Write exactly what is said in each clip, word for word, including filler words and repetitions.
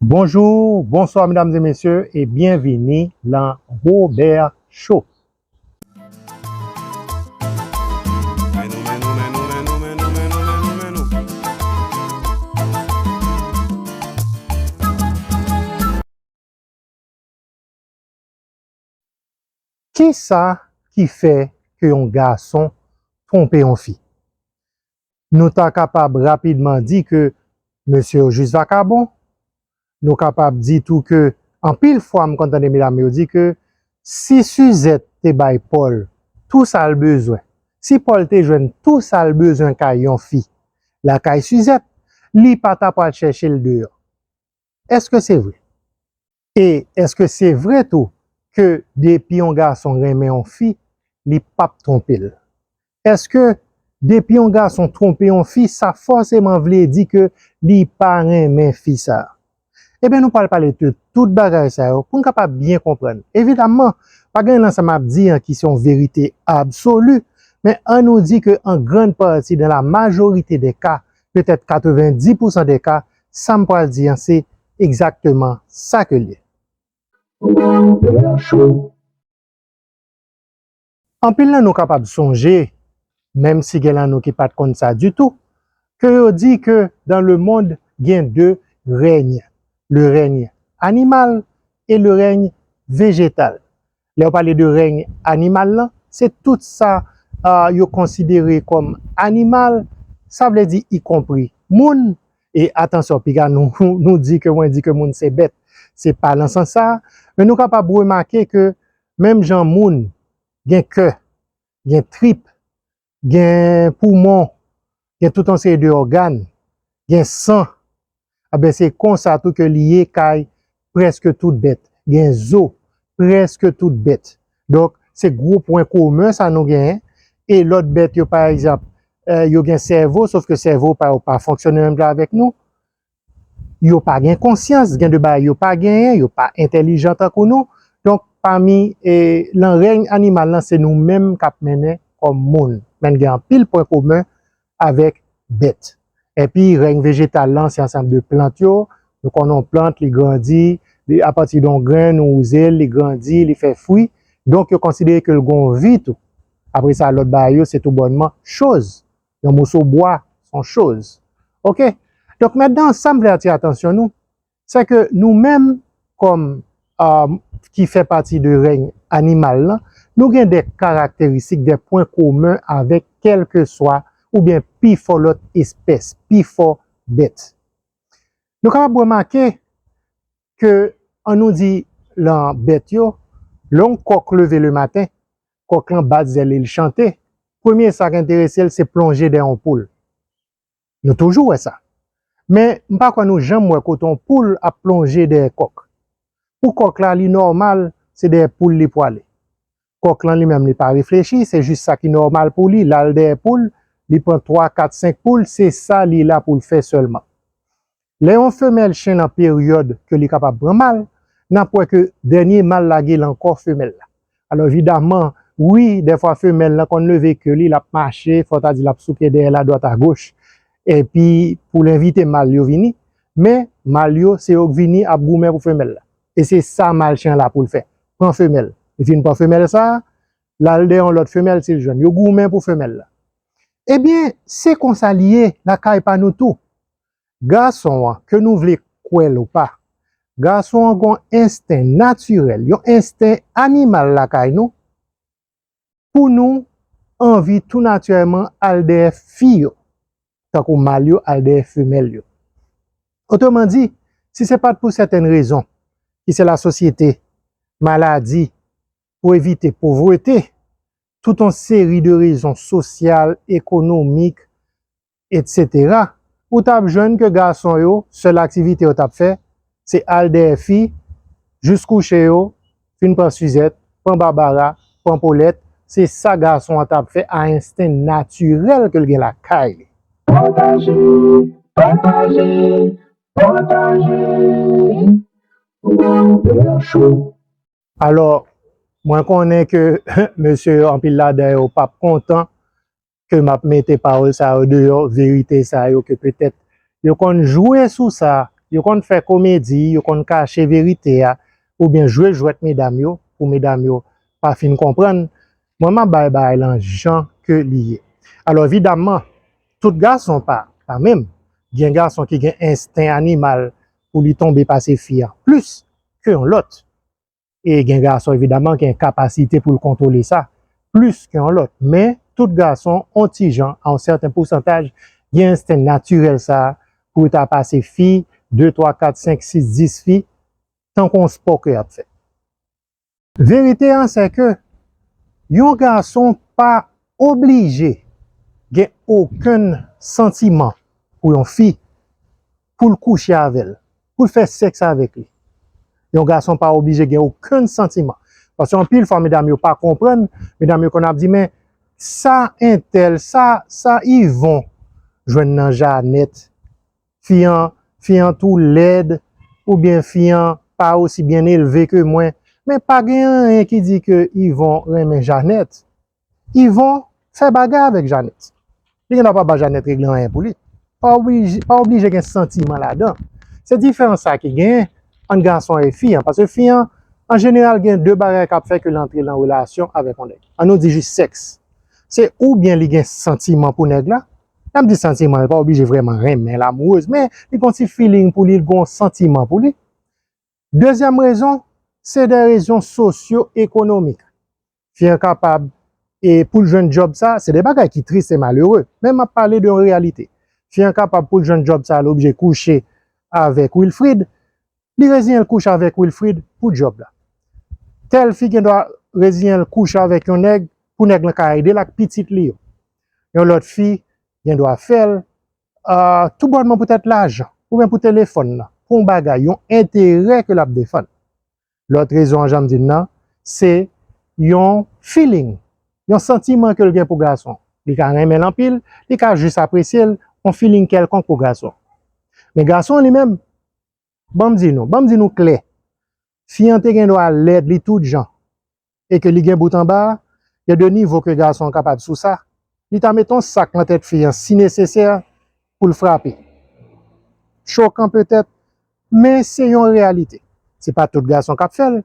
Bonjou, bonswa medam e mesye e byenvini lan Robert Show. Kisa ki fè ke yon gason twonpe yon fi? Nou ta kapab rapidman di ke mesye yo jis vakabon. Nou kapab di tou ke anpil fwa m konn tande medam yo di ke si Sizèt te bay Pòl tou sa l bezwen, si Pòl te jwenn tou sa l bezwen kay yon fi lakay Sizèt, li pa ta pral chèche l deyò. Èske se vre? E èske se vre tou ke depi yon gason renmen yon fi, li p ap twonpe l? Èske depi yon gason twonpe yon fi, sa fòseman vle di ke li pa renmen fi sa a? Ebyen, nou pral pale de tout bagay sa yo pou n kapab byen konprann. Evidamman, pa gen nan sa m ap di an ki se yon verite absoli, men ann nou di ke an grann pati, dans la majorité des cas, petèt katrevendis pousan de ka, sa m pral di an se egzakteman sa ke l ye. Anpil nan nou kapab sonje, menm si gen lan nou ki pa t konn sa ditou, ke yo di ke dans le monde gen de règne, le règne animal et le règne végétal. Lè yo pale de règne animal lan, se tout sa ah, yo konsidere kòm animal, sa vle di ikonpri moun. E atansyon, piga nou, nou di ke mwen di ke moun se bèt, se pa nan sans sa a. Men nou kapab remake ke menm jan moun gen kè, gen trip, gen poumon, gen tout yon seri de ògàn, gen san, ebyen se konsa tou ke li ye kay prèske tout bèt, gen zo, prèske tout bèt. Donk, se gwo pwen komen sa nou genyen. E lòt bèt yo, pa egzanp, eh, yo gen sèvo, sof ke sèvo pa yo pa fonksyone menm jan avèk nou. Yo pa gen konsyans, gen de bagay yo pa genyen, yo pa entèlijan tankou nou. Donk, pami, eh, lan rèy animal lan, se nou menm k ap mennen kòm moun. Men gen anpil pwen komen avèk bèt. Epi, rèy vejetal lan, se ansanm de plant yo. Nou konnen yon plant, li grandi, li, apati de yon grenn, ou wouze l, li grandi, li fè fwi. Donk, yo konsidere ke l gen yon vi tou. Apre sa, lòt bagay yo, se tou bònman choz. Yon moso bwa, se yon choz. Oke? Donk, mentnan, sa m vle atire atansyon nou, se ke nou menm, kòm, ah, ki fè pati de rèy animal lan, nou gen de karakteristik, de pwen komen avèk kèlkeswa oubyen pifò lòt espès, pifò bèt. Nou kapab remake ke, ann nou di, lan bèt yo, lè yon kòk leve lematen, kòk lan bat zèl li, l chante, premye sa k enterese l, se plonje dèyè yon poul. Nou toujou wè sa. Men, m pa kwè nou janm wè kote yon poul ap plonje dèyè kòk. Pou kòk la, li nòmal, se dèyè poul li pwale. Kòk lan li menm, li pa reflechi, se jis sa ki nòmal pou li, l al dèyè poul, li pran twa, kat, senk poul, se sa li la pou l fè sèlman. Lè yon femèl chen lan peryòd ke li kapab pran mal, n ap wè ke dènye mal la gen lan kò femèl la. Alò, evidaman, wi, dèfwa femèl lan konn leve ke li, l ap mache, fò ta di l ap souke dèyè l adwat agoch, epi pou l envite mal yo vini, men mal yo, se yo k vini ap goumen pou femèl la. E se sa mal chen an la pou l fè. Pran femèl. Li fin pran femèl sa a, l al dèyè yon lòt femèl si l jwenn. Yo goumen pou femèl la. Ebyen, se konsa li ye lakay pa nou tou. Gason an, ke nou vle kwè l ou pa, gason an gen yon ensten natirèl, yon ensten animal lakay nou, pou nou anvi tou natirèlman al dèyè fi yo, tankou mal yo al dèyè femèl yo. Otreman di, si se pa t pou sèten rezon, ki se lasosyete, maladi, pou evite povrete, tout yon seri de rezon sosyal, ekonomik, etsetera, ou t ap jwenn ke gason yo, sèl aktivite yo t ap fè, se al dèyè fi, jis kouche yo, fin pran Sizèt, pran Babara, pran Polèt, se sa gason an t ap fè a ensten natirèl ke l gen lakay li. Pataje, pataje, pataje. Robert Show. Alò, mwen konnen ke mesye yo, anpil ladan yo p ap kontan ke m ap mete pawòl sa yo deyò, verite sa yo ke petèt yo konn jwe sou sa yo konn fè komedi, yo konn kache verite a, oubyen jwe jwèt medam yo, pou medam yo pa fin konprann. Mwen, m ap bay bagay lan jan ke li ye. Alò, evidamman, tout gason pa, pa menm. Gen gason ki gen ensten animal pou li tonbe pase fi an, plis ke yon lòt. E gen gason, evidamman, ki gen kapasite pou l kontwole sa, plis ke yon lòt. Men, tout gason, on ti jan, a yon sèten pousantaj, gen ensten natirèl sa a, pou yo ta pase fi, de, twa, kat, senk, sis, dis fi, tankou yon spò ke y ap fè. Verite an, se ke yon gason pa oblije gen okenn santiman pou yon fi, pou l kouche avè l, pou l fè sèks avèk li. Yon gason pa oblije gen okenn santiman. Paske anpil fwa, medam yo pa konprann, medam yo konn ap di, "Men, sa entèl, sa, sa Yvon jwenn nan Janèt, fi an, fi an tou lèd, oubyen fi an pa osi byen elve ke mwen." Men pa gen anyen ki di ke Yvon renmen Janèt. Yvon fè bagay avèk Janèt. Li gendwa pa ba Janèt regle anyen pou li. Pa oblije, pa oblije gen santiman ladan. Se diferans sa ki genyen ant gason e fi an. Paske fi an, an jeneral, gen de bagay k ap fè ke l antre nan relasyon avèk yon nèg. Ann nou di jis sèks. Se oubyen li gen santiman pou nèg la. Lè m di santiman, li pa oblije vrèman renmen l, amourez, men li gon ti feeling pou li, li gon santiman pou li. Dezyèm rezon, se de rezon sosyo-ekonomik. Fi an kapab, e pou l jwenn djòb sa, se de bagay ki tris e malere, men m ap pale de yon reyalite. Fi an kapab, pou l jwenn djòb sa, li oblije kouche avèk Wilfrid, li reziyen l kouche avèk Wilfrid pou djòb la. Tèl fi gendwa reziyen l kouche avèk yon nèg pou nèg lan ka ede l ak pitit li yo. Yon lòt fi gendwa fè l, ah, toubònman poutèt lajan, oubyen pou telefòn nan, pou yon bagay, yon enterè ke l ap defann. Lòt rezon an, jan m di l nan, se yon feeling, yon santiman ke l gen pou gason. Li ka renmen l anpil, li ka jis apresye l, yon feeling kèlkonk pou gason. Men gason an li menm, ban m di nou, ban m di nou klè, fi an te gendwa lèd li tout jan, e ke li gen bout anba a, gen de nivo ke gason an kapab sou sa. Li ta mete yon sak nan tèt fi an si nesesè pou l frape. Chokan petèt, men se yon reyalite. Se pa tout gason k ap fè l,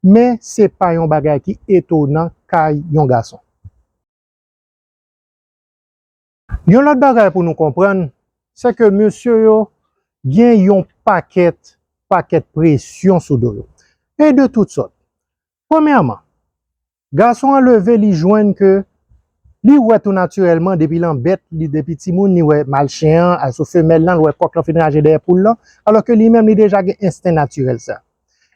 men se pa yon bagay ki etonan kay yon gason. Yon lòt bagay pou nou konprann, se ke mesye yo gen yon pakèt, pakèt presyon sou do yo. E de tout sòt. Premyèman, gason an leve, li jwenn ke li wè tou natirèlman, depi l anbèt, li, depi timoun, li wè mal chen an, al sou femèl lan, l wè kòk lan fin raje dèyè poul lan, alòske li menm, li deja gen ensten natirèl sa.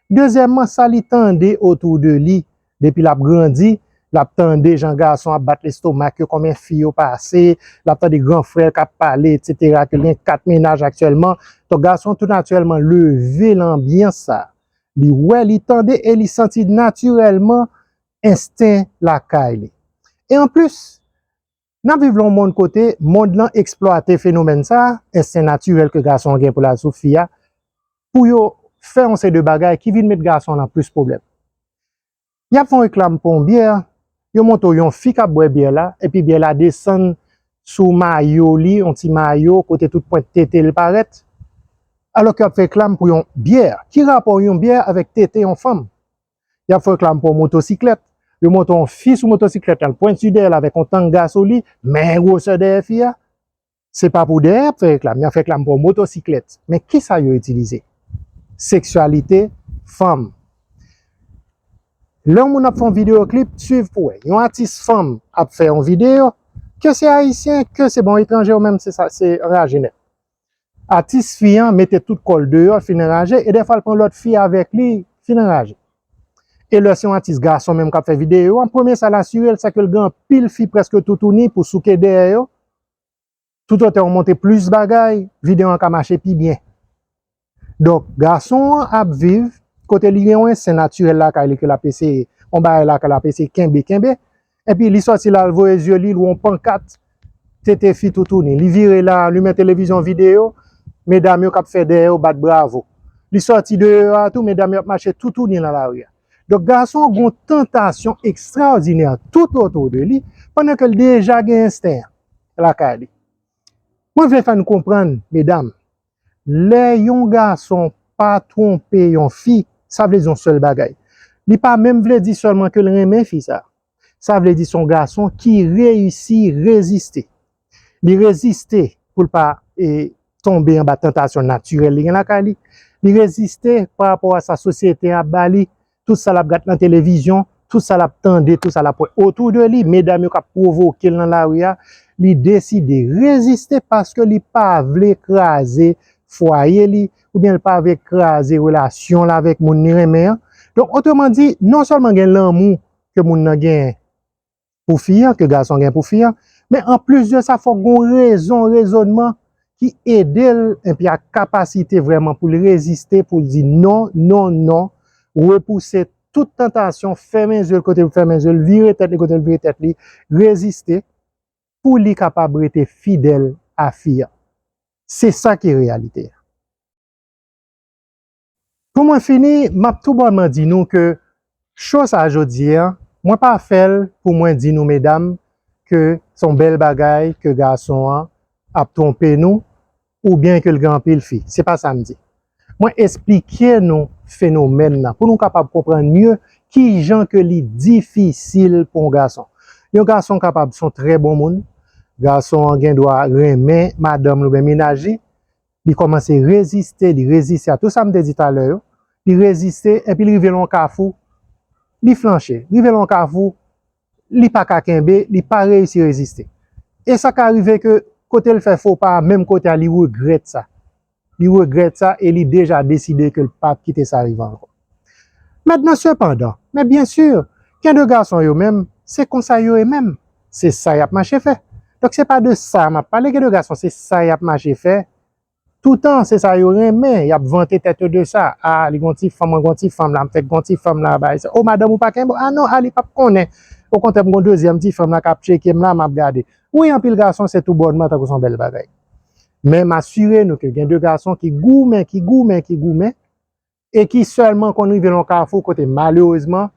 Dezyèmman, sa li tande otou de li, depi l ap grandi, l ap tande jan gason ap bat lestomak yo, konbyen fi yo pase, l ap tande gran frè l k ap pale, etsetera, ke l gen kat mennaj aktyèlman. Donk, gason tou natirèlman leve nan anbyans sa. Li wè, li tande e li santi natirèlman ensten lakay li. E anplis, n ap viv lan yon mond kote mond lan eksplwate fenomèn sa, ensten natirèl ke gason an gen pou l al sou fi a, pou yo fè yon seri de bagay ki vin met gason an nan plis pwoblèm. Y ap fè yon reklam pou yon byè, yo montre w yon fi k ap bwè byè la, epi byè la desann sou mayo li, yon ti mayo, kote tout pwent tete l parèt, alòske y ap fè reklam pou yon byè. Ki rapò yon byè avèk tete yon fanm? Y ap fè reklam pou yon motosiklèt. Yo montre yon fi sou motosiklèt la, l pwenti dèyè l avèk yon tanga sou li, men gwosè dèyè fi a. Se pa pou dèyè y ap fè reklam, y ap fè reklam pou yon motosiklèt. Men kisa yo itilize? Seksyalite fanm. Lè yon moun ap fè yon videyo klip, swiv pou wè. Yon atis fanm ap fè yon videyo, ke se ayisyen, ke se bon etranje, ou menm se sa, se anraje nèt. Atis fi an mete tout kò l deyò, fin anraje, e dèfwa l pran lòt fi avèk li, fin anraje. E lè se yon atis gason menm k ap fè videyo an, premye sa l asire l, se ke l gen anpil fi prèske toutouni pou souke dèyè yo. Toutotan yo montre plis bagay, videyo an ka mache pi byen. Donk, gason an ap viv kote li gen yon ensten natirèl lakay li ke l ap eseye, yon bagay lakay l ap eseye kenbe, kenbe. Epi li sòti la, l voye zye li, l wè yon pankat, tete fi toutouni. Li vire la, limen televizyon videyo, medam yo k ap fè dèyè yo bat bravo. Li sòti deyò a tou, medam yo ap mache toutouni nan lari a. Donk, gason an gen yon tantasyon ekstraòdinè toutotou de li, pandan ke l deja gen ensten an lakay li. Mwen vle fè n konprann, medam, Lè yon gason pa twonpe yon fi, sa vle di yon sèl bagay. Li pa menm vle di sèlman ke l renmen fi sa. Sa vle di se yon gason ki reyisi reziste. Li reziste pou l pa, e, tonbe anba tantasyon natirèl li gen lakay li. Li reziste pa rapò a sa sosyete a ba li, tout sa l ap gad nan televizyon, tout sa l ap tande, tout sa l ap wè otou de li, medam yo k ap pwovoke l nan lari a. Li deside reziste paske li pa vle kraze fwaye li, oubyen li pa vle kraze relasyon l avèk moun li renmen an. Donk, otreman di, non sèlman gen lanmou ke moun nan genyen pou fi an, ke gason gen pou fi an, men anplis de sa, fòk gon rezon, rezònman ki ede l, epi ak kapasite vrèman pou l reziste, pou l di non, non, non, repouse tout tantasyon, fèmen zye l kote l fèmen zye l, vire tèt li kote l vire tèt li, reziste, pou li kapab rete fidèl a fi an. Se sa ki reyalite a. Pou mwen fini, m ap tou bònman di nou ke cho sa a jodi a, mwen pa fè l pou mwen di nou medam ke se yon bèl bagay ke gason an ap twonpe nou oubyen ke l gen anpil fi. Se pa sa m di. Mwen esplike nou fenomèn nan pou nou kapab konprann mye kijan ke li difisil pou yon gason. Yon gason kapab se yon trè bon moun, gason an gen dwa renmen madanm li oubyen mennaj li, li kòmanse reziste, li reziste a tout sa m te di talè yo. Li reziste, epi li rive nan yon kafou, li flanche. Rive nan yon kafou, li pa ka kenbe, li pa reyisi reziste. E sa ka rive ke kote l fè fo pa a, menm kote a, li regrèt sa. Li regrèt sa e li deja deside ke l p ap kite sa rive ankò. Mentnan, sepandan, men byen si, gen de gason yo menm, se konsa yo ye menm. Se sa y ap mache fè. Donk, se pa de sa m ap pale, gen de gason, se sa y ap mache fè. Toutan, se sa yo renmen, y ap vante tèt yo de sa. A, li gon ti fanm, mwen gon ti fanm la, m fèk gon ti fanm la, bagay sa. O, madanm ou pa kenbe? A non, a li p ap konnen. Okontrè, m gon dezyèm ti fanm la k ap tcheke m la, m ap gade. Wi, anpil gason, se tou bònman tankou se yon bèl bagay. Men m asire nou ke gen de gason ki goumen, ki goumen, ki goumen, e ki sèlman konn rive nan yon kafou kote malerezman,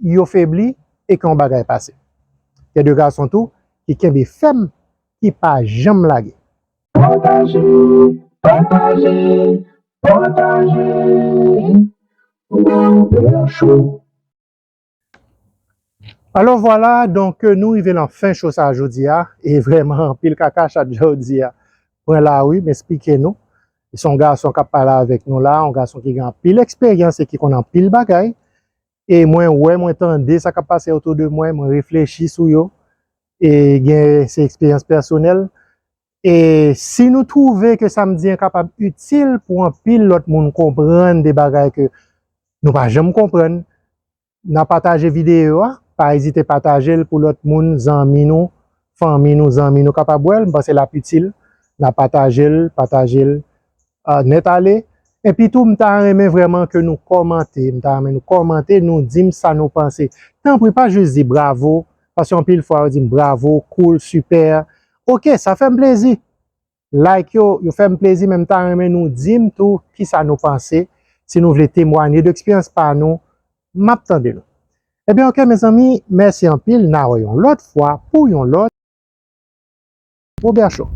yo febli e ke yon bagay pase. Gen de gason tou ki kenbe fèm, ki pa janm lage. Pataje, pataje, pataje. Wouw, bèl cho. Alò vwala, donk, nou rive nan fen cho sa a jodi a, e vrèman anpil kaka chat jodi a pran lari, m esplike nou. Se yon gason k ap pale avèk nou la, yon gason ki gen anpil eksperyans e ki konn anpil bagay. E mwen wè, mwen tande sa k ap pase otou de mwen, mwen reflechi sou yo. E gen, se eksperyans pèsonèl. E si nou twouve ke sa m di an kapab itil pou anpil lòt moun konprann de bagay ke nou pa janm konprann, n a pataje videyo a, pa ezite pataje l pou lòt moun, zanmi nou, fanmi nou, zanmi nou kapab wè l, m panse l ap itil, n a pataje l, pataje l, a, nèt ale. Epi tou, m ta renmen vrèman ke nou kòmante, m ta renmen nou kòmante, nou di m sa nou panse. Tanpri, pa jis di bravo, paske anpil fwa yo di m bravo, cool, super. Oke, sa fè m plezi. Like yo, yo fè m plezi, men m ta renmen nou di m tou kisa nou panse. Si nou vle temwanye de eksperyans pa nou, m ap tande nou. Ebyen, oke, mezanmi, mèsi anpil. N a wè yon lòt fwa pou yon lòt Robert Show.